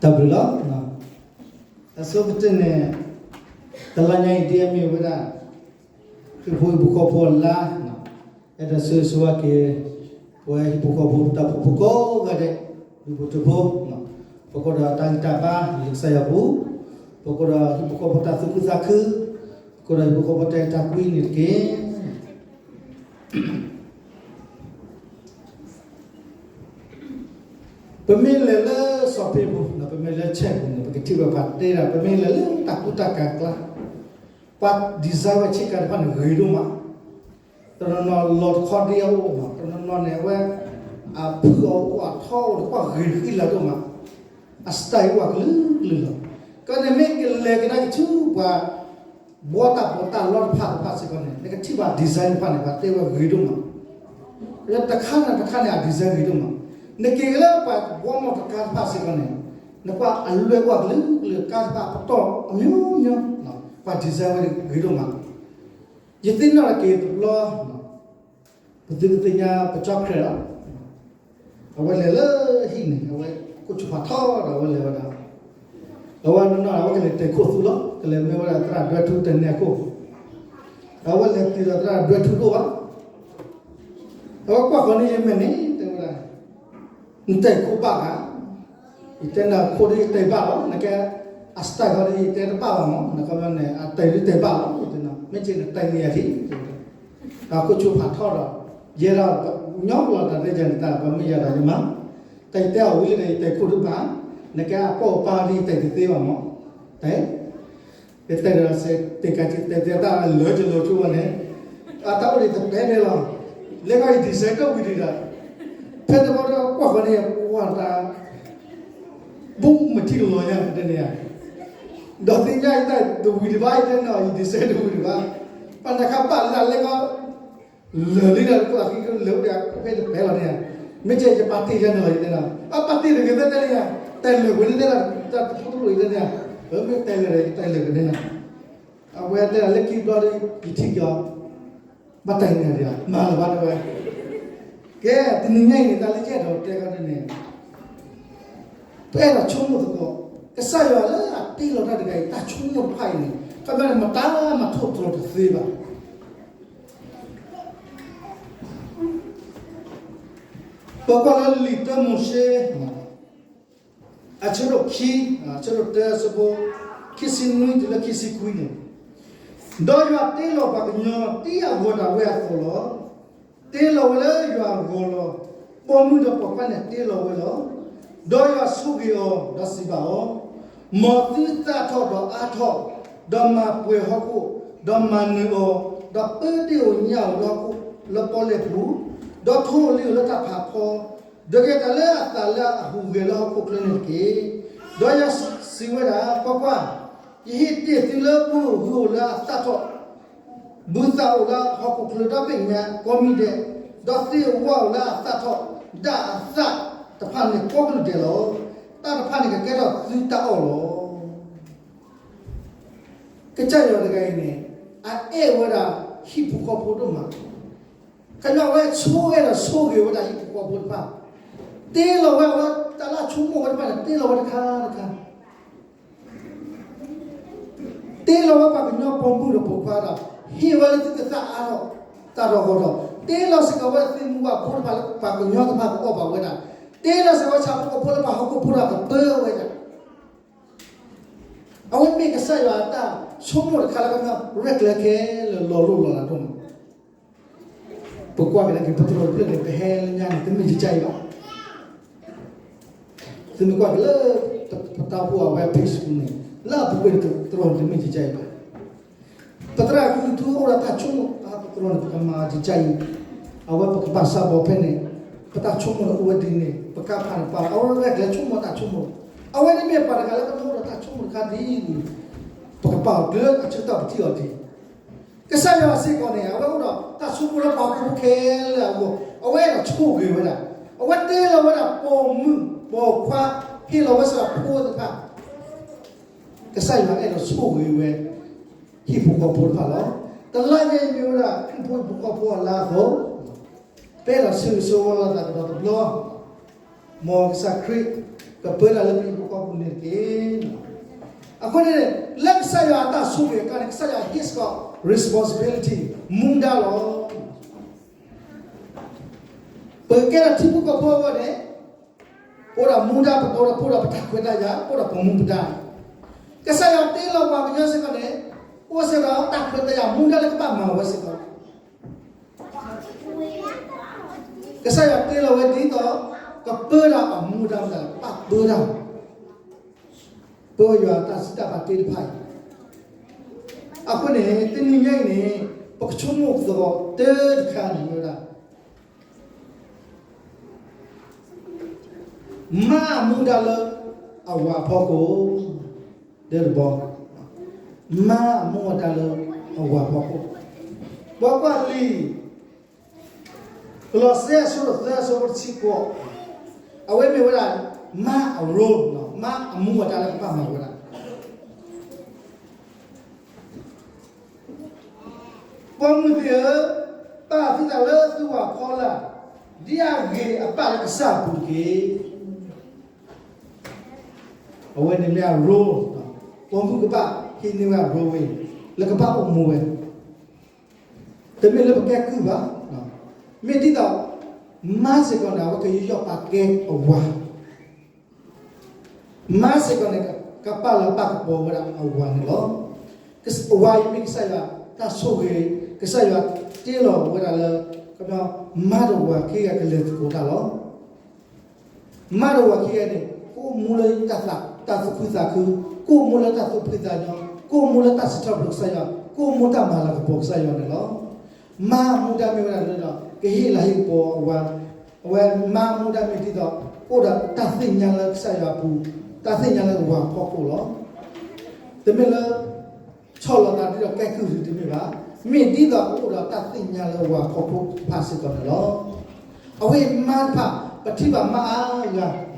တၢ်ဘျုးလီၤ. အဆိကတၢၢ်န့ၣ် တလါညါအံၤဒ်အမ့ၢ်ဝဲဒၣ် ခရံာ်ဖိဟံၣ်ဖိဃီဖိအလါ, အဲၣ်ဒိးဆၢဂ့ၤဆၢဝါက့ၤ ပဝဲဟံၣ်ဖိဃီဖိတၢ်အိၣ်ဖှိၣ်ဖိကိးဂၤဒဲး, ဒူၣ်ဖိထၢဖိ, ပကအိၣ်ဒီးတၢ်ဂံၢ်တၢ်ဘါလၢကစၢ်ယွၤအပူၤ, ပကအိၣ်ဒီးဟံၣ်ဖိဃီဖိတၢ်သူၣ်ခုသးခု, ပကအိၣ်ဒီးဟံၣ်ဖိဃီဖိတၢ်အဲၣ်တၢ်ကွံန့ၣ်တက့ၢ်. ပမ့ၢ်လဲၤလၢစီၤပ့းပူၤ, ပမ့ၢ်လဲၤဆဲးပူၤန့ၣ် ပကထံၣ်ဝဲပှၤတဲဒၣ် ပမ့ၢ်လဲၤလၢတၢ်ကူတၢ်ကၤကျါ, ပှၤ design ဝဲဆ့ကၤတဖၣ်န့ၣ်ဂ့ၤဒိၣ်မး, တနီၤနီၤလီၤတခီဒ်အအိၣ်မး, တနီၤနီၤန့ၣ် အဝဲ အဖုၣ်အအိၣ်အထီအိၣ်တကွၢ်ဂ့ၤတဃံလၤဒိၣ်မး, အ style အိၣ်အကလုာ်ကလုာ်လီၤ. ကန့ၣ်မ့ၢ်ကလဲၤကဒါက့ၤဆူပှၤ ဘှီတၢ်ပီးတၢ်လီတဖၣ်တဖၣ်စ့ၢ်ကီးန့ၣ် နကထံၣ်ဘၣ် design တဖၣ်န့ၣ် ပှၤတဲဝဲဂ့ၤဒိၣ်မး, တခါန့ၣ်တခါန့ၣ် အ design ဂ့ၤဒိၣ်မး, နက့ၤက့ၤလၢပှၤဘှီမီၢ်တကါတဖၣ်စ့ၢ်ကီးန့ၣ် နကွၢ်အလွဲၢ်ကွၢ်ကလုာ်ကလုာ် ကါတဖၣ်ပတီၢ်အမျိုးမျိုး, ပှၤ design ဝဲဂ့ၤဒိၣ်မး, ယသ့ၣ်နီၣ်လၢက့ၤတဘျီ ပသုတသ့ၣ်ညါပကၠီချဲးလီၤ. အဝဲလဲၤလၢဟံၣ်န့ၣ် အဝဲခိၣ်ဆူၣ်ဖးထီဒီးအဝဲလဲၤဝဲဒၣ်, အဝဲနီၢ်နီၢ်အဝဲကလဲၤတဲာ်ခိၣ်သူလီၤ, ကလဲၤမ့ၢ်ဝဲဒၣ်သရၣ်ဒွဲထူတန့ၢ်အခိၣ်, အဝဲလဲၤတုၤဒီးသရၣ်ဒွဲထူတအိၣ်ဘၣ်, အဝဲကွၢ်ဃီန့ၣ်ယမဲာ်န့ၣ် တဲဝဲဒၣ် နတဲာ်ခိၣ်ဘၣ်ဧါ, ယတဲနၤခိၣ်ဒီးယတဲာ်ဘၣ်လီၤ, နကဲ အ style ဃီဒီးယတဲတဘၣ်ဘၣ်မး, နကန့ၣ် အတဲာ်ဒုးတဲာ်ဘၣ်လီၤ, ယတဲနၤ မ့ၢ်က့ၤနတဲာ်န့ၢ်ယၤဒ် ဒီးခိၣ်ဆူၣ်ဖးထီဒီး ယဲဒၣ်ညီလီၤတၢ်သ့ၣ်ယၤန့ၣ်တၢ် ပမ့ၢ်ယၤဒီးယမါ, တၢ်ယတဲအီၤဝံၤလံဒီး ယတဲာ်ခိၣ်ဒုးဘၣ်, နကဲအပီၢ်အပၢ်ဒီးယတဲာ်တသ့ဘၣ်မး, တဲ ယတဲဒီးစ့ၢ်တဲကးတဲတဲတၢ်လၢာ်ကလီၤဆိဝဲန့ၣ်, အတၢ်အိၣ်ဒံးတပဲန့ၣ်လီၤ, လၢကီၢ်အံၤ design တဝံၤဒံးဒီး, ဖဲတဘျီဒီးကွၢ်ဃီန့ၣ် ပဝဲတၢ် ဘိမုၢ်ထံကလီၤညါတဲန့ၣ်ဧါ, ဒီးသ့ၣ်ညါအံၤတၢ်တဝံၤဒံးဘၣ် ယတဲနီၤ ယ design တဝံၤဒံးဘၣ်, ပှၤနခါဘၣ်လၢလၢကီၢ် လၢာ်လံဒီးပှၤခံကလၢာ်အိၣ်ဒီးဖဲတပဲလီၤန့ၣ်ဧါ, မ့ၢ်ကဲယပာ်တ့ၢ်ယဲန့ၣ်လီၤ ယတဲနီၤ, အပာ်တ့ၢ်တဂ့ၤသ့ၣ်တဲန့ၣ်ဧါ, တဲလၢာ်ဝဲန့ၣ်သ့ၣ်ဒီး တၢ်တဖိတလိၣ်ယတဲန့ၣ်ဧါ, မ့ၢ်တဲလၢာ်ဒီးယတဲလၢာ်ဝဲန့ၣ်နီၤ, အဝဲတဲလၢခံဘျီဒီး ယထံၣ်ကီး ဘၣ်တၢ်အံၤန့ၣ်ဒီး မၤလၢၤဘၣ်တဲဝဲ, ကဲ တနံၤညါအံၤန့ၣ် တၢ်လၢယအဲၣ်ဒိးတဲခီန့ၣ် ပအဲၣ်ဒိးဆိကမိၣ်သကိး ကစၢ်ယွၤလၢအတ့လီၤတၢ်တဂၤအံၤ တၢ်ဆိကမိၣ်တဖၣ်အံၤန့ၣ် ခီပညီန့ၣ် မတၤမၤထိၣ်သတြီၤတသ့ဘၣ်. ပကွၢ်လၢလံာ်တၢမိၤၡ့ အဆၢဒိၣ်ခံ, အဆၢဒိၣ်တၢ အဆၢဖိ ခံဆံနွံတုၤလၢခံဆံခွံန့ၣ်, ဒီးယွၤတ့လီၤပှၤကညီဒ်အဂီၤဒၣ်ဝဲအသိးလီၤ. တ့လီၤဝဲလၢယွၤအဂီၤလီၤ. ပိာ်မုၣ်ဒီးပိာ်ခွါန့ၣ်တ့လီၤဝဲလီၤ. ဒီးယွၤဆိၣ်ဂ့ၤအီၤ ဒီးစံးဘၣ်အီၤ, မ်သုသၣ်ထီၣ်ဒီးအါထီၣ်, ဒီးမၤပှဲၤဟီၣ်ခိၣ်, ဒီးမၤနၢၤအီၤ, ဒီးပၢတ့ၢ်ဧိၤညၣ်ဧိၤလၢဟီၣ်ခိၣ်လၢပီၣ်လဲၣ်ပူၤ, ဒီးထိၣ်ဧိၤလံၣ်ဧိၤလၢတၢ်ဖးဖီ, ဒီးကဲတၢ်လၢအသးလၢအဟူးဂဲၤလၢဟီၣ်ခိၣ်ချၢန့ၣ်တက့ၢ်. ဒီးယွၤစံးဝဲဒၣ်, ကွၢ်ကွၢ်, ယဟ့ၣ်တ့ၢ်သုလၢပှၤဧိၤလၢအသၣ်ထီၣ်, ဘုသၣ်အိၣ်လၢဟီၣ်ခိၣ်ချၢဒီဘ့ၣ်ညါကိးမံၤဒဲး, ဒီးသ့ၣ်ဝၣ်အိၣ်လၢအသၣ်ထီၣ်ဒၣ်အသၣ်တဖၣ်န့ၣ်ကိးကလုာ်ဒဲးလီၤ. တၢ်တဖၣ်န့ၣ်ကကဲထီၣ်သုတၢ်အီၣ်လီၤ. ကစၢ်ယွၤတဂၤအံၤန့ၣ် အအဲၣ်ဝဲဒၣ်ဟံၣ်ဖိဃီဖိဒိၣ်မး, ခီဖျိအဝဲဆိၣ်ဂ့ၤဒီးဆိၣ်ဂ့ၤဝဲဒၣ်ဟံၣ်ဖိဃီဖိတဖၣ်, တ့လီၤဝဲအဝဲတၢ်လၢအဆိကမိၣ်ဝဲတဖၣ်န့ၣ် တ့လီၤဝဲတခါတခါ တ့လီၤဝဲပှၤကညီပိာ်မုၣ်ဒီးပိာ်ခွါဒီး ဟ့ၣ်ဝဲလၢသုကသၣ်အါထီၣ် တၢ်ဒီးဂီၤဒီး တ့လီၤစ့ၢ်ကီးဝဲသုးမုၢ်ဝၣ်ဖိတဖၣ်လၢပှၤကညီတဖၣ်ကအီၣ်ဘၣ်ဝဲဒၣ်, တ့လီၤစ့ၢ်ကီးဆၣ်ဖိကီၢ်ဖိလၢပှၤဟီၣ်ခိၣ်ဖိတဖၣ်ကပၢဝဲဒၣ်. အဝဲမ့ၢ်ကစၢ်ယွၤအတၢ်ဆိကမိၣ်တခါလၢကညီ ရဲၣ်ကျဲၤခဲလၢာ်လီၤလိၢ်လီၤလးဒိၣ်မး. ပကွၢ်ကဒါက့ၤ ပသရိာ်တဖျၢၣ်န့ၣ် ပဟဲလၢညါန့ၣ် တမ့ၢ်ယကၢ်အံၤဘၣ်. သုမ့ၢ်ကွၢ်က့ၤလၢ ပတၢ်အိၣ်ဖှိၣ်အဝဲ page ပူၤန့ၣ် လၢအပူၤကွံာ်န့ၣ် သရိာ်န့ၣ် တမ့ၢ်ယကၢ်အံၤဘၣ်. ပသရၣ်ခူသူၣ်အိၣ်ဒီးတၢ်ဆိကမိၣ် အသရိာ်န့ၣ် ပကမၤယကၢ်အံၤ, အဝဲပကဘၣ်စးဘီဖဲန့ၣ်, ပတၢ်ဆိကမိၣ်န့ၣ်အိၣ်ဝဲဒ်န့ၣ်, ပကဖးန့ၣ်ပာ် အဝဲရဲၣ်ကျဲၤဆိကမိၣ်တၢ်ဆိကမိၣ်, အဝဲန့ၣ်မ့ၢ်ပှၤတဂၤလၢကမ့ၢ်အိၣ်ဒီးတၢ်ဆိကမိၣ်တခါဒ်န့ၣ်, ပကပာ်အီၤကျၢၤအဆၢကတီၢ်ပထံၣ်အီၤဒ် ကစၢ်ယွၤစ့ၢ်ကီးန့ၣ် အဝဲအိၣ်ဒီးတၢ်ဆိကမိၣ်လၢပှၤဟီၣ်ခိၣ်ဖိခဲလၢာ်အဂီၢ်, အဝဲအဲၣ်ဒိးဆိၣ်ဂ့ၤဝဲဒၣ်, အဝဲတ့လီၤဝဲဒၣ်ပိာ်မုၣ်ပိာ်ခွါ, ဟ့ၣ်လီၤဝဲစ့ၢ်ကီးဖိသ့ၣ်တဖၣ်, ကစၢ်ယွၤအဲၣ်ဒိးဆိၣ်ဂ့ၤဝဲ ဟံၣ်ဖိဃီဖိတဖၣ်လီၤ. တလါညါအံၤမ့ၢ်ဝဲဒၣ် ခရံာ်ဖိဟံၣ်ဖိဃီဖိအလါအသိး, ပအဲၣ်ဒိးဆၢဂ့ၤဆၢဝါလိာ်သးကဒီးတဘျီ, မ်ကစၢ်ခရံာ် ကပၢတၢ်လၢပဟံၣ်ဖိဃီဖိပူၤန့ၣ်တက့ၢ်. အဃိန့ၣ် လၢကစၢ်ယွၤအတၢ်ဆိၣ်ဂ့ၤအခါန့ၣ် ကစၢ်ယွၤဟ့ၣ်စ့ၢ်ကီး responsibility မူဒါလီၤ. ပကကဲထီၣ်ထံဖိကီၢ်ဖိအဂီၢ်န့ၣ် ပအိၣ်ဒီးမူဒါ ပအိၣ်ဒီး ပအိၣ်ဒီးပတၢ်ခွဲးတၢ်ယာ် ပအိၣ်ဒီးပမူပဒါ. ကစၢ်ယွၤတ့လီၤပှၤကညီစ့ၢ်ကီးန့ၣ် အိၣ်စ့ၢ်ကီးတၢ်ခွဲးတၢ်ယာ်မူဒါလၢကဘၣ်မၤဝဲစ့ၢ်ကီး ကစၢ်ယွၤတ့လီၤဝဲဒ်သိး ကပၢတၢ်အမူဒါမတၤလဲၣ် ကဘၣ်ပၢတၢ် ပၢယွၤတၢ်စံးတၢ်ပာ်တ့တဖၣ်အံၤ. အဃိန့ၣ် တနံၤညါအံၤန့ၣ် ပကဆိကမိၣ်သကိးတၢ်တခါန့ၣ်ဝဲဒၣ် မါအမူဒါလၢအဝၤအဖီခိၣ် ဒၢတဘီ, မါအမူအဒါလၢအဝၤအဖီခိၣ်. ပကွၢ်လံာ် ကလီးစဲအဆၢဒိၣ်သၢအဆၢဖိတဆံဃိး, အဝဲမ့ၢ်ဝဲဒၣ် မါအ role မါအမူအဒါလၢကဘၣ်မၤဝဲဒၣ် ပိာ်မုၣ်သ့ၣ်ဧၢ, ပာ်သုသးလၢသုဝၤဖီလာ် ဒ်အဂ့ၤအဘၣ်လၢကစၢ်အပူၤတက့ၢ်. အဝဲန့ၣ်မ့ၢ်အ role, ပိာ်မုၣ်ကဘၣ်ဟံးန့ၢ်ဝဲအ role ဝဲ လၢကဘၣ်အိၣ်မူဝဲ, တမ့ၢ်လၢပကဲကုၢ်ဘၣ်. မ့ၢ်ဒ်သိး မါစ့ၢ်ကီးန့ၣ် အဝဲကယူးယီၣ်ပာ်ကဲအဝၤ မါစ့ၢ်ကီးန့ၣ် ကပာ်လၤပာ်ကပီၤဝဲဒၣ်အဝၤန့ၣ်လီၤ. အဝၤအံၤမ့ၢ်ကစၢ်ယွၤတၢ်ဆိၣ်ဂ့ၤ, ကစၢ်ယွၤတ့လီၤဝဲဒၣ်လၢ ကညီမါဒီးဝၤခံဂၤကလဲၤသကိးတၢ်လီၤ. မါဒီးဝၤခံဂၤန့ၣ် ကအိၣ်မူလၢတၢ်သူၣ်ခုသးခု, ကအိၣ်မူလၢတၢ်သူၣ်ဖှံသးညီ, ကအိၣ်မူလၢတၢ်စံးထီၣ်ပတြၢၤကစၢ်ယွၤ, ကအိၣ်မူတၢ်မၤလၤကပီၤကစၢ်ယွၤန့ၣ်လီၤ. မါအမူဒါမ့ၢ်ဝဲဒၣ်လၢဒီး ကဟ့ၣ်လၤဟ့ၣ်ကပီၤအဝၤ, အဝဲမါအမူဒါမ့ၢ်ဒ်သိး ကအိၣ်ဒီးတၢ်သ့ၣ်ညါလၢကစၢ်ယွၤအပူၤ, တၢ်သ့ၣ်ညါလၢဝၤဖီခိၣ်လီၤ. တမ့ၢ်လၢ ဆီၣ်လီၤသးဒ်ဒီးကဲကုၢ်တမ့ၢ်ဘၣ်, မ့ၢ်ဒ်သိးကအိၣ်ဒီးတၢ်သ့ၣ်ညါလၢဝၤဖီခိၣ်တဖၣ်စ့ၢ်ကီးန့ၣ်လီၤ. အဝဲအံၤမါတဖၣ် ပထံၣ်ဘၣ်မါအါဂၤ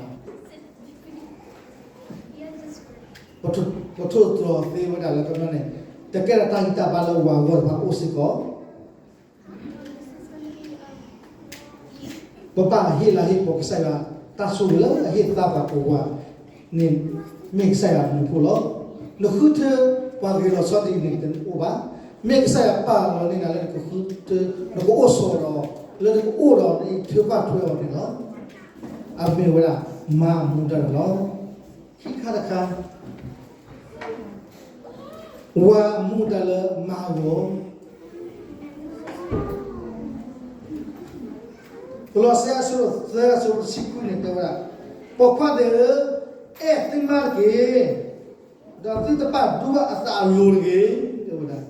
ပထိၣ်သတြီၤသ့ဝဲဒၣ်လၢကမျၢၢ်န့ၣ် တကဲထီၣ်တၢ်ဂံၢ်တၢ်ဘါလၢဝၤအဂီၢ်တဖၣ်အိၣ်စ့ၢ်ကီး ပဘၣ်ဟ့ၣ်လၤဟ့ၣ်ကပီၤကစၢ်ယွၤ တၢ်ဆိၣ်ဂ့ၤလၢအဟ့ၣ်သါပှၤကဝၤန့ၣ် မ့ၢ်ကစၢ်ယွၤအမူဖိလီၤ. နဃုထၢပှၤဂ့ၤလီၤဆီဒ်အံၤန့ၣ် တအိၣ်ဘၣ်. မ့ၢ်ကစၢ်ယွၤပာ်လီၤန့ၢ်နၤလၢနကဃုထၢ နကအိၣ်ဆိးဒီး လၢနကအိၣ်ဒီးနအံးထွဲကွၢ်ထွဲအီၤန့ၣ်လီၤ. အမ့ၢ်ဝဲဒၣ် မါအမူဒါန့ၣ်လီၤ. ခံခါတခါ ဝၤအမူဒါလၢမါအဂီၢ် ကလီးစဲအဆၢဒိၣ်သၢအဆၢဖိတဆံဃုန့ၣ် တဲဝဲဒၣ်, ပိာ်ခွါသ့ၣ်ဧၢ, အဲၣ်သုမါတက့ၢ်, ဒီးသုတဘၣ်ဒိဘၣ်အသးအလိၤတဂ့ၤ, တဲဝဲဒၣ်.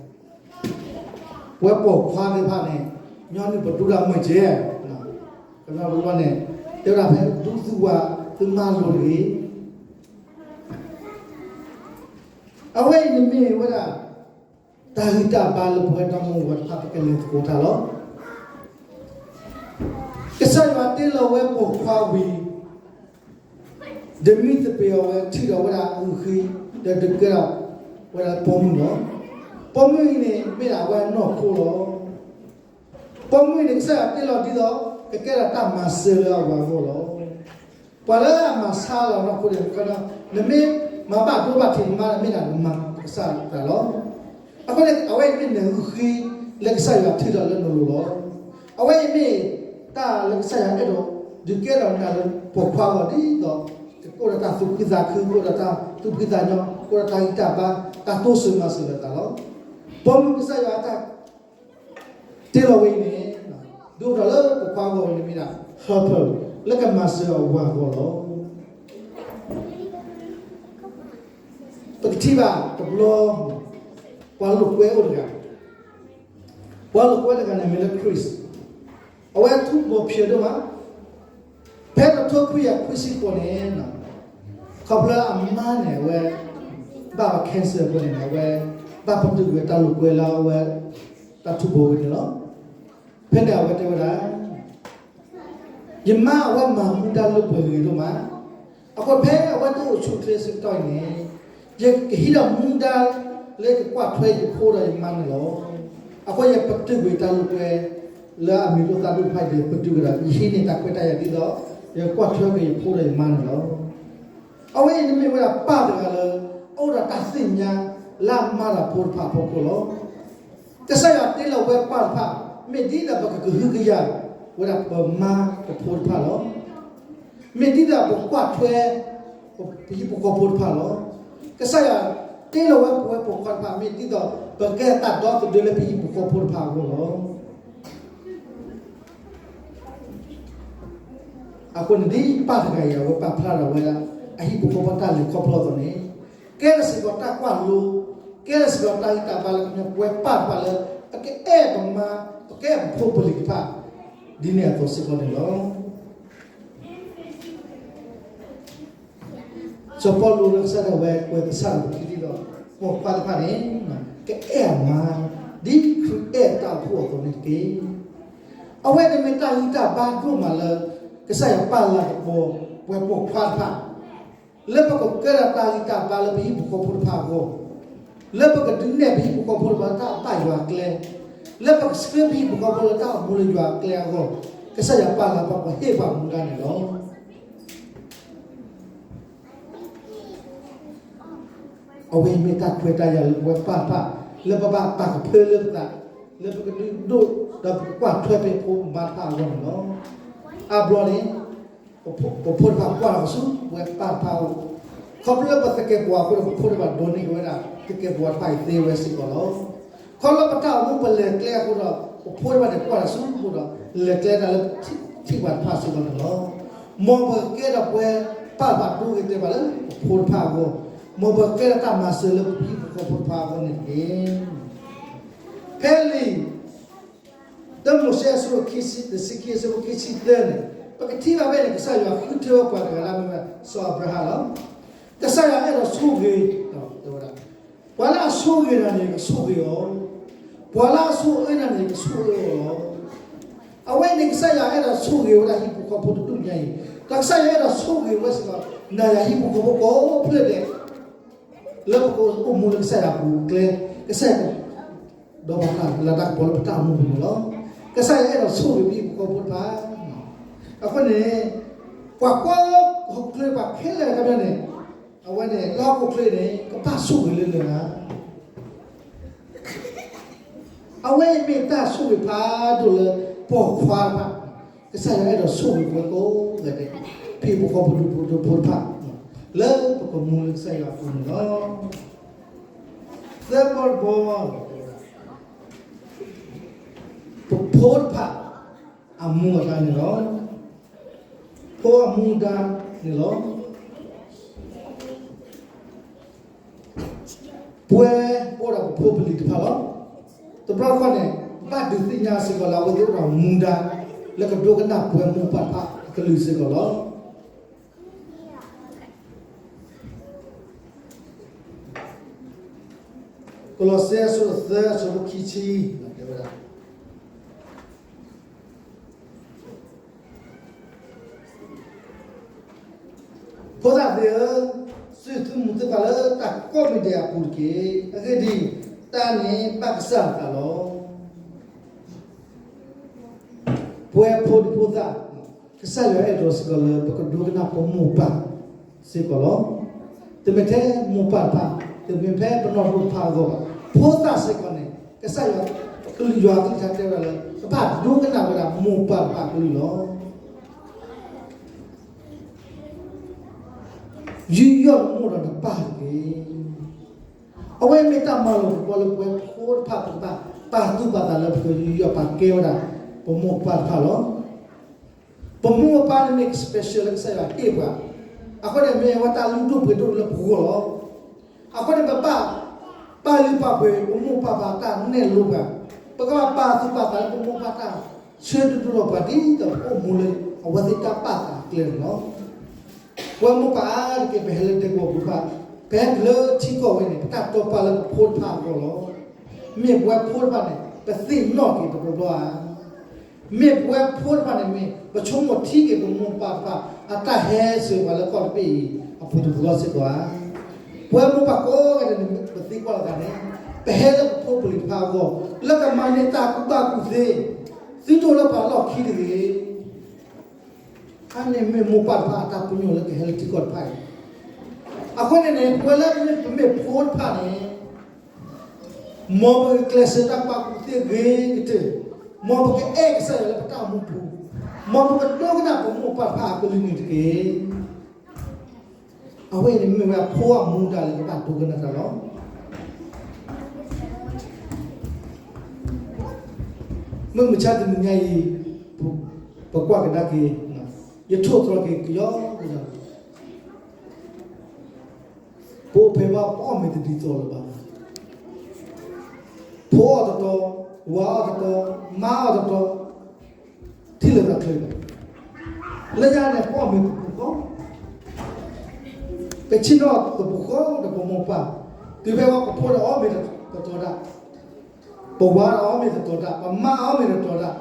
ပဝဲပိာ်ခွါသ့ၣ်တဖၣ်န့ၣ် ညီနုၢ်ပဒိတၢ်မုၢ်ကဲ, ကညီတဘျီန့ၣ် တဲဝဲဒၣ်ဖဲဒူသုဝၤသုမါလိၤတဂ့ၤ အဝဲအံၤန့ၣ်မ့ၢ်ဝဲဒၣ် တၢ်ဂံၢ်တၢ်ဘါလၢပဝဲဒီမါဝၤတဖၣ် ပကလဲၤသကိးတၢ်လီၤ. ကစၢ်ယွၤတ့လီၤဝဲပိာ်ခွါဝံၤ ဒီးမံသပ့ၤအီၤဝဲ ထံၣ်ဒီးဝဲဒၣ်အုၣ်ဃ့ ဒီးဒုးကဲထီၣ်ဝဲဒၣ်ပိာ်မုၣ်လီၤ. ပိာ်မုၣ်အံၤန့ၣ် မ့ၢ်ဒၣ်ဝဲအနီၢ်ခိလီၤ. ပိာ်မုၣ်န့ၣ် ကစၢ်ယွၤတ့လီၤဒ်သိး ကကဲထီၣ်တၢ်မၤစၢၤလၢအဝၤအဂီၢ်လီၤ. ပှၤလၢအမၤဆါလီၤနီၢ်ခိန့ၣ် နမ့ၢ်မၤဘၣ်ဒိဘၣ်ထံးနမါန့ၣ် မ့ၢ်ဒၣ်နမၤကစၢ်တၢ်လီၤ. အဃိန့ၣ် အဝဲအံၤမ့ၢ်နအုၣ်ဃ့လၢကစၢ်ယွၤထံၣ်လီၤလၢနလိၤလီၤ. အဝဲအံၤမ့ၢ်တၢ်လၢကစၢ်ယွၤအဲၣ်ဒိးဒုးကဲထီၣ်နၤလၢပိာ်ခွါအဂီၢ်ဒ်သိး ကအိၣ်ဒီးတၢ်သူၣ်ဖှံသးခု, ကအိၣ်ဒီးတၢ်သူၣ်ဖှံသးညီ, ကအိၣ်ဒီးတၢ်ဂံၢ်တၢ်ဘါ, တၢ်တိစၢၤမၤစၢၤလိာ်သးလီၤ. ပိာ်မုၣ်ကစၢ်ယွၤအတၢ် တ့လီၤဝဲအံၤန့ၣ် ဒုးအိၣ်ထီၣ်လၢပိာ်ခွါအဂီၢ်န့ၣ်မ့ၢ်ဒၣ် helper လၢကမၤစၢၤအဝၤအဂီၢ်လီၤ. ပကထံၣ်ဘၣ်တဘျီ ပှၤလိာ်ကွဲအိၣ်တဂၤ, ပှၤလိာ်ကွဲတဂၤန့ၣ်မ့ၢ်လၢ Chris, အဝဲထူဘိၣ်ဖျဲးဒိၣ်မး, ဖဲတထိခွံကယၤခွံဆံဃိးန့ၣ် ခီဖျိအမါန့ၣ် အဝဲဘၣ်ဝဲ cancer အဃိန့ၣ် အဝဲဘၣ်ပတုာ်ကွံာ်တၢ်လိာ်ကွဲလၢအဝဲ တၢ်ထူဘိၣ်ဝဲန့ၣ်လီၤ. ဖဲန့ၣ်အဝဲတဲဝဲဒၣ် ယမါအဝဲမၤမူဒါလၢပှဲၤဂ့ၤဒိၣ်မး, အဃိဖဲအဝဲတအိၣ်ဆူၣ်အိၣ်ချ့ဆၢကတီၢ်အံၤန့ၣ် ယကဟံးဒီးမူဒါလၢယကကွၢ်ထွဲယဖိဒီးယမါန့ၣ်လီၤ. အဃိယပတုာ်ကွံာ်တၢ်လိာ်ကွဲလၢအမံၤလိာ်သးဒိၣ်တဖၣ်အံၤဒီး ပတုာ်ကဒီး ယဟံးန့ၢ်တၢ်ခွဲးတၢ်ယာ်ဒ်သိး ယကကွၢ်ထွဲက့ၤယဖိဒီးယမါန့ၣ်လီၤ. အဝဲအံၤန့ၣ်မ့ၢ်ဝဲဒၣ်ပၢ်တဂၤလၢ အအိၣ်ဒီးတၢ်သ့ၣ်ညါလၢအမၤတၢ်ဖိတဖၣ်အဖီခိၣ်လီၤ. ကစၢ်ယွၤတ့လီၤဝဲပၢ်တဖၣ် မ့ၢ်ဒ်သိးပကကဟုကယာ်ဝဲဒၣ်ပမါပဖိတဖၣ်လီၤ. မ့ၢ်ဒ်သိးပကွၢ်ထွဲ ပဟံၣ်ဖိဃီဖိတဖၣ်လီၤ. ကစၢ်ယွၤတ့လီၤဝဲပဝဲပိာ်ခွါတဖၣ် မ့ၢ်ဒ်သိးပကဲတၢ်ဒီသဒၢလၢပဟံၣ်ဖိဃီဖိတဖၣ်အဂီၢ်လီၤ. အဃိန့ၣ်ဒ်ပၢ်တဂၤအံၤ အဝဲပာ်ဖျါထီၣ်ဝဲဒၣ် အဟံၣ်ဖိဃီဖိတၢ်လဲၤခီဖျိအသိးန့ၣ် ကဲထီၣ်စ့ၢ်ကီးတၢ်ကွၢ်လိ ကဲထီၣ်စ့ၢ်ကီးတၢ်ဂံၢ်တၢ်ဘါလၢပဝဲပၢ်တဖၣ်လၢ ပကအဲၣ်ပမါ ပကအဲၣ်ပဖိပလံၤတဖၣ် ဒ်န့ၣ်အသိးစ့ၢ်ကီးန့ၣ်လီၤ. စီၤပီလူးလၢကစၢ်ဒၣ်ဝဲကွဲးကစၢ်ဒီးပခံဒ်သိး ပိာ်ခွါတဖၣ်န့ၣ် ကအဲၣ်အမါ ဒ်ခရံာ်အဲၣ်တၢ်အိၣ်ဖှိၣ်အသိးန့ၣ်တက့ၢ်. အဝဲန့ၣ်မ့ၢ်တၢ်ဂံၢ်တၢ်ဘါဒိၣ်မးလၢ ကစၢ်ယွၤပာ်လၤကပီၤ ပဝဲပိာ်ခွါတဖၣ် လၢပကကဲထီၣ်တၢ်ဂံၢ်တၢ်ဘါလၢပဟံၣ်ဖိဃီဖိတဖၣ်အဂီၢ်, လၢပကဒုးနဲၣ်ပဟံၣ်ဖိဃီဖိလၢတၢ်ဘၣ်ယွၤအကျဲ, လၢပကဆှၢပဟံၣ်ဖိဃီဖိလၢတၢ်အိၣ်မူလၢယွၤအကျဲအဂီၢ်, ကစၢ်ယွၤပာ်လၤပှၤဟ့ၣ်ပှၤမူဒါန့ၣ်လီၤ. အဝဲအံၤမ့ၢ်တၢ်ခွဲးတၢ်ယာ်လၢပဝဲပၢ်တဖၣ် လၢပဘၣ်ပာ်ကဖၢလၢပသး လၢပကဒုးဒိၣ်ဒီးပကကွၢ်ထွဲပဖိပမါတဖၣ်အဂီၢ်န့ၣ်လီၤ. အါဘျီန့ၣ် ပဖိတဖၣ်ကွၢ်တၢ်ဆူပဝဲပၢ်တဖၣ်အအိၣ်, ခီဖျိလၢပသကဲးပဝးအဃိဒီး ပဖိတဖၣ်ဒိးန့ၢ်က့ၤဝဲဒၣ် သကဲးပဝးတဖၣ်အံၤသ့ဝဲစ့ၢ်ကီးလီၤ. ခီဖျိလၢပတၢ်အိၣ်မူပလဲၤကျဲအဃိဒီး ပဖိတဖၣ်န့ၣ်ကွၢ်တၢ်ဆူပဖိဒီး လဲၤကျဲတၢ်လၢပထံၣ်ပှၤတဖၣ်စ့ၢ်ကီးန့ၣ်လီၤ. မ်ပကကဲထီၣ်ပဝဲပၢ်တဖၣ်ဒိဂ့ၤတဲာ်ဘၣ်လၢပဖိတဖၣ်အဂီၢ်, မ်ပကကဲထီၣ်တၢ်မၤစၢၤလၢပဟံၣ်ဖိဃီဖိတဖၣ်အဂီၢ်န့ၣ်တက့ၢ်. ဖဲလံာ် တၢမိၤၡ့အဆၢခံဆံ တဆံခံအဆၢဖိခံဆံသၢန့ၣ် ပကထံၣ်ဘၣ်ဖဲန့ၣ် ကစၢ်ယွၤဃုထၢဝဲပှၤတဂၤလၢအမ့ၢ်ဝဲစီၤအၤဘြၤဟၣ်လီၤ. ကစၢ်ယွၤအဲၣ်ဒိးဆိၣ်ဂ့ၤ, တဲဝဲဒၣ်, ပှၤလၢအဆိၣ်ဂ့ၤနၤန့ၣ် ကဆိၣ်ဂ့ၤအီၤ, ပှၤလၢအဆိၣ်အၢနၤန့ၣ် ကဆိၣ်အၢအီၤလီၤ. အဝဲန့ၣ်ကစၢ်ယွၤအဲၣ်ဒိးဆိၣ်ဂ့ၤဝဲဒၣ်ဟံၣ်ဖိဃီဖိတဒူၣ်ညါအံၤ, ဒီးကစၢ်ယွၤအဲၣ်ဒိးဆိၣ်ဂ့ၤဝဲစ့ၢ်ကီး နၤယၤဟံၣ်ဖိဃီဖိကိးဖျၢၣ်ဒဲး လၢပကအိၣ်မူလၢကစၢ်ယွၤအပူၤအကျဲ, ကစၢ်ယွၤ ဒီးပှၤလၢတၢ်ကပီၤလၢပတၢ်အိၣ်မူပူၤန့ၣ်လီၤ. ကစၢ်ယွၤအဲၣ်ဒိးဆိၣ်ဂ့ၤပဟံၣ်ဖိဃီဖိတဖၣ်. အဃိန့ၣ် ပှၤကိးဟီၣ်ခိၣ်ချၢ ပှၤခဲလၢာ်ခဲဆ့န့ၣ် အဝဲန့ၣ် လၢဟီၣ်ခိၣ်ချၢန့ၣ် ကဘၣ်ဆိၣ်ဂ့ၤလၢနၤ အဝဲအံၤမ့ၢ်တၢ်ဆိၣ်ဂ့ၤဖးဒိၣ်လၢပိာ်ခွါတဖၣ်, ကစၢ်ယွၤအဲၣ်ဒိးဆိၣ်ဂ့ၤပဝဲကိးဂၤဒဲး, ဟံၣ်ဖိဃီဖိဒူၣ်ဖိထၢဖိတဖၣ်, လၢပကမူလၢကစၢ်ယွၤအပူၤန့ၣ်လီၤ. သၢဘီတဘီ, ပဖိတဖၣ်အမူအဒါန့ၣ်လီၤ. ဖိအမူအဒါန့ၣ်လီၤ. ပဝဲပအိၣ်ဒီးပဖိပလံၤတဖၣ်လီၤ. တဘျီတခီၣ်န့ၣ် ဘၣ်ဒုးသ့ၣ်ညါစ့ၢ်ကီးလၢအဝဲသ့ၣ်အိၣ်ဒီးမူဒါ လၢကဒိကနၣ်ပဝဲမိၢ်ပၢ်တဖၣ်အကလုၢ်စ့ၢ်ကီးလီၤ. ကလီးစဲအဆၢဒိၣ်သၢအဆၢဖိခံဆံ တဲဝဲဒၣ် ဖိသၣ်သ့ၣ်ဧၢ, စုၣ်သုမုာ်သုပၢ်လၢတၢ်ကိးမံၤဒဲးအပူၤတက့ၢ်. အဂ့ၢ်ဒ်အံၤ, တၢ်န့ၣ်ဘၣ်ကစၢ်အသးလီၤ. ပဝဲဖိဒံဖိသၣ်, ကစၢ်ယွၤအဲၣ်ဒိးစ့ၢ်ကီးလၢပကဒိကနၣ်ပမိၢ်ပၢ်စ့ၢ်ကီးလီၤ. တမ့ၢ်ထဲမိၢ်ပၢ်တဖၣ်, တမ့ၢ်ဖဲပနီၢ်တအိၣ်တဖၣ်အဂီၢ်ဘၣ်, ဖိသၣ်စ့ၢ်ကီးန့ၣ် ကစၢ်ယွၤကလုၢ်ယွၤကလုၢ်ကထါတဲဝဲဒၣ်လၢ ကဘၣ်ဒိကနၣ်ဝဲဒၣ်မိၢ်ပၢ်တဖၣ်အကလုၢ်လီၤ. ယူးယီၣ်နမိၢ်ဒီးနပၢ်တက့ၢ်. အဝဲမ့ၢ်တၢ်မၤလိာ်သကိးလၢပဝဲဖိတဖၣ် ပကဘၣ်ပာ်သူၣ်ပာ်သးလၢပကယူးယီၣ်ပာ်ကဲဝဲဒၣ် ပမိၢ်ပၢ်တဖၣ်လီၤ. ပမိၢ်ပၢ်န့ၣ်မ့ၢ် special လၢကစၢ်ယွၤဟ့ၣ်ပှၤ, အဃိန့ၣ်မ့ၢ်ဝဲတၢ်လုၢ်ဒိၣ်ပှ့ၤဒိၣ်လၢပဂီၢ်လီၤ. အဃိန့ၣ် ပဘၣ်ပာ်လုၢ်ပာ်ပှ့ၤ ပမိၢ်ပၢ်ပှၤတၢ်နဲၣ်လိပှၤ, ပကဘၣ်ပာ်သူၣ်ပာ်သးလၢပမိၢ်ပၢ်တၢ်ဆၢဒိၣ်ဒိၣ်ထီၣ်ပှၤ ဒ်သိးပအိၣ်မူလၢအဝဲသ့ၣ်တၢ်ပာ်သးအကျဲန့ၣ်လီၤ. ပဝဲမိၢ်ပၢ်အါတက့ၢ် ပဟဲလၢဒဲကဝီၤပူၤတဖၣ်, ပဟဲတုၤလၢထံကီၢ်ဝဲန့ၣ် ပတၢ်တိာ်ပာ်လၢပဖိတဖၣ်အဂီၢ်လီၤ. မ့ၢ်ပဝဲဖိတဖၣ်န့ၣ် ပသ့ၣ်နီၣ်က့ၤတဘျီဘျီဧါ. မ့ၢ်ပဝဲဖိတဖၣ်န့ၣ်မ့ၢ် ပဆိကမိၣ်ထံက့ၤပမိၢ်ပၢ်တဖၣ် အတၢ်ဟဲစၢၤပှၤလၢကီၢ်တဘ့ၣ်အံၤ အပူၤတဘျီစ့ၢ်ကီးဧါ. ပဝဲမိၢ်ပၢ်ကိးဂၤဒဲးန့ၣ် ပသံကွၢ်လိာ်သးန့ၣ် ပဟဲလၢပဖိပလံၤတဖၣ်အဂီၢ် လၢကမၤန့ၢ်တၢ်ကူၣ်ဘၣ်ကူၣ်သ့ သုတအိၣ်လၢပှၤလီၢ်ခံတဂ့ၤ. အါန့ၣ်မ့ၢ်မိၢ်ပၢ်တဖၣ်အတၢ်ပညိၣ်လၢကဟဲလၢထံကီၢ်တဖၣ်အံၤ, အဃိန့ၣ်န့ၣ် ပဝဲလၢပမ့ၢ်ဖိတဖၣ်န့ၣ် မ်ပကကျဲးစၢးတၢ်ပာ်ကူၣ်သ့ဂ့ၤကတၢၢ်, မ်ပကအဲၣ်ကစၢ်ယွၤလၢပတၢ်အိၣ်မူပူၤ, မ်ပကဒိကနၣ်ပမိၢ်ပၢ်တဖၣ်အကလုၢ်န့ၣ်တက့ၢ်. အဝဲအံၤန့ၣ်မ့ၢ်ဝဲအဖိအမူဒါလၢကဘၣ်ဒိကနၣ်တၢ်လီၤ. မုၢ်မဆါတနံၤညါအံၤ ပကွၢ်ကဒါက့ၤ, ယထိၣ်သတြီၤက့ၤကယီကယီ, ပအိၣ်ဖဲဘၣ်ပအီၣ်မ့ၤတဒ်သိးလၢၤဘၣ်. ဖိအီၣ်တတီၤ, ဝၤအီၣ်တတီၤ, မါအီၣ်တတီၤ, ထံၣ်လိာ်သးချ့လီၤ. လၢညါန့ၣ် ပအီၣ်မ့ၤတပူၤဃီ, ပဆ့ၣ်နီၤတပူၤဃီဒီးပမိၢ်ပၢ်, တုၤဖဲဝဲပဖိန့ၣ်အီၣ်မ့ၤတတီၤဒၣ်, ပဝၤအီၣ်မ့ၤတတီၤဒၣ်, ပမါအီၣ်မ့ၤတတီၤဒၣ်,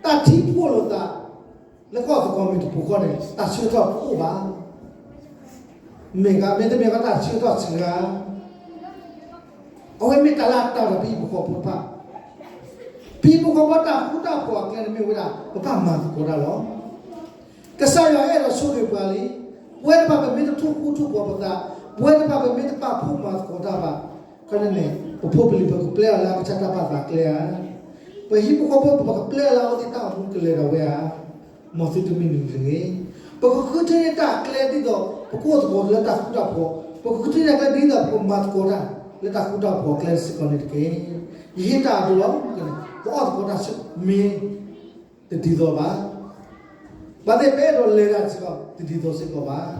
တၢ်ထံၣ်ဖှိၣ်လိာ်သး လၢကအီၣ်သကိးမ့ၤတပူၤဃီန့ၣ် တၢ်ဆၢကတီၢ်တအိၣ်ဘၣ်. မ့ၢ်ဂ့ၤ မ့တမ့ၢ်ဘၣ်တၢ်ဆၢကတီၢ်စှၤဂၤ, အဝဲမ့ၢ်တၢ်လၢအတၢ်ဒီးပဟံၣ်ဖိဃီဖိတဖၣ်, ပဟံၣ်ဖိဃီဖိတၢ်ဃူတၢ်ဖိးအကျဲန့ၣ်မ့ၢ်ဝဲဒၣ် ပဘၣ်မၤသကိးတၢ်လီၤ. ကစၢ်ယွၤအဲၣ်ဒိးဆိၣ်ဂ့ၤပှၤလံ. ပဝဲတဖၣ်ပမ့ၢ်တထိၣ်ဃူထိၣ်ဖိးပသး, ပဝဲတဖၣ်ပမ့ၢ်တပာ်ဖှိၣ်မၤသကိးတၢ်ဘၣ်, ခဲန့ၣ်န့ၣ် ပဖိပလံၤပကပျဲအီၤလၢအကစၢ်တၢ်ပာ်သးကျဲဧါ, ပဟံၣ်ဖိဃီဖိပကပျဲအီၤလၢအဝဲသ့ၣ်တၢ်အိၣ်မူကလဲၤဒၣ်ဝဲဧါ, မ်သုတမ့ၢ်မံၤတဂ့ၤ. ပကဃုထၢန့ၢ်တၢ်ကျဲဒ်သိး ပကအိၣ်သကိးလၢတၢ်ဃူတၢ်ဖိး, ပကဃုထၢန့ၢ်တၢ်ကျဲဒ်သိး ပကမၤသကိးတၢ်လၢတၢ်ဃူတၢ်ဖိးအကျဲစ့ၢ်ကီးန့ၣ်တက့ၢ်. ယဟ့ၣ်တၢ်အဒိလီၤ, ပအီၣ်သကိးတၢ်မ့ၢ် တဒ်သိးဘၣ်. ဘၣ်သ့ၣ်ပအဲၣ်ဒိးလဲၤတၢ်စ့ၢ်ကီး တဒ်သိးစ့ၢ်ကီးဘၣ်.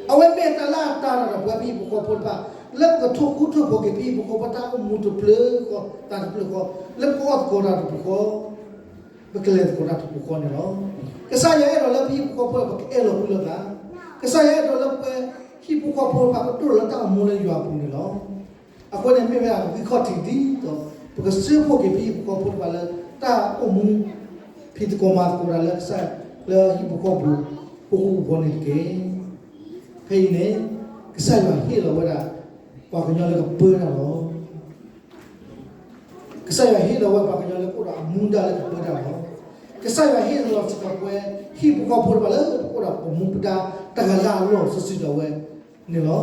အဝဲမ့ၢ်တၢ်လၢအတၢ်ဒီးပဝဲပဟံၣ်ဖိဃီဖိတဖၣ်, လၢပကထိၣ်ဃူထိၣ်ဖိးက့ၤပဟံၣ်ဖိဃီဖိတၢ်အိၣ်မူတဖျၢၣ်ဃီ, တၢ်တဖျၢၣ်ဃီ, လၢပကအီၣ်သကိးတၢ်တပူၤဃီ, ပကလဲၤသကိးတၢ်တပူၤဃီန့ၣ်လီၤ. ကစၢ်ယွၤအဲၣ်ဒိးလၢပဟံၣ်ဖိဃီဖိပကအဲၣ်လီၤကွံလိာ်သး, ကစၢ်ယွၤအဲၣ်ဒိးလၢပဝဲဟံၣ်ဖိဃီဖိတဖၣ်ကဒိၣ်လၢတၢ်အိၣ်မူလၢယွၤအပူၤန့ၣ်လီၤ. အဃိန့ၣ်မ့ၢ်ဝဲဒၣ်ဂံၢ်ခီၣ်ထံးဒ်သိး ပကစၢဖှိၣ်က့ၤပဟံၣ်ဖိဃီဖိတဖၣ်လၢတၢ်အိၣ်မူ ဖံးသကိးမၤသကိးတၢ်လၢကစၢ်လၢဟံၣ်ဖိဃီဖိပူၤ ဃိဃိဖိန့ၣ်တက့ၢ်. ဖဲအံၤန့ၣ် ကစၢ်ယွၤဟ့ၣ်လီၤဝဲဒၣ် ပှၤကညီလၢကပၢတၢ်လီၤ. ကစၢ်ယွၤဟ့ၣ်လီၤဝဲပှၤကညီလၢကအိၣ်ဒီးအမူဒါလၢကပၢတၢ်လီၤ. ကစၢ်ယွၤဟ့ၣ်လီၤစ့ၢ်ကီးပဝဲ ဟံၣ်ဖိဃီဖိတဖၣ်လၢပကအိၣ်ဒီးပမူပဒါ တၢ်ဂၤလၢအလီၢ်စီဆှံဒၣ်ဝဲန့ၣ်လီၤ.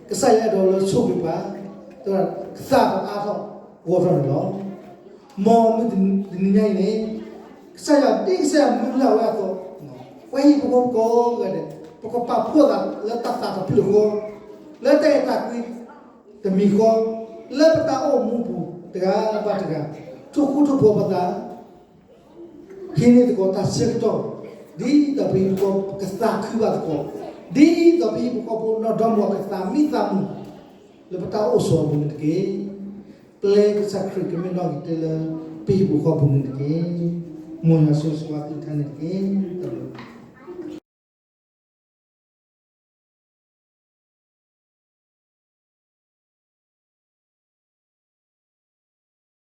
ကစၢ်ယွၤအဲၣ်ဒိးလၢဆိၣ်ဂ့ၤပှၤ ကသးတအါထီၣ်ဂီၢ်ထီၣ်န့ၣ်လီၤ. မ်မုၢ်တနံၤညါအံၤန့ၣ် ကစၢ်ယွၤဒ်ကစၢ်ယွၤမၢလၢ်ဝဲအသိး, ပဝဲဟံၣ်ဖိဃီဖိကိးဂၤဒဲး ပကပာ်ဖှိၣ်သးလၢတၢ်သးတဖျၢၣ်ဃီ, လၢတၢ်အဲၣ်တၢ်ကွံတမံၤဃီ, လၢပတၢ်အိၣ်မူပူၤတဂၤဘၣ်တဂၤ, ထိၣ်ဃူထိၣ်ဖိးပသး ဟံးန့ၢ်သကိးတၢ်ဆၢကတီၢ်, ဒ်သိးပဟံၣ်ဖိဃီဖိကသးခုဘၣ်သကိး, ဒ်သိးပဟံၣ်ဖိဃီဖိနီၢ်ဒီမါဝၤကသးမံသးမုာ် လၢပတၢ်အိၣ်ဆိးအပူၤန့ၣ်တက့ၢ်. ပျဲကစၢ်ခရံာ်ကမ့ၢ်နီၣ်ဂံၢ်တၢလၢပဟံၣ်ဖိဃီဖိပူၤန့ၣ်တက့ၢ်. မ်ယွၤဆိၣ်ဂ့ၤဆိၣ်ဝါသုတဖၣ်န့ၣ်တက့ၢ်. တၢ်ဘျုး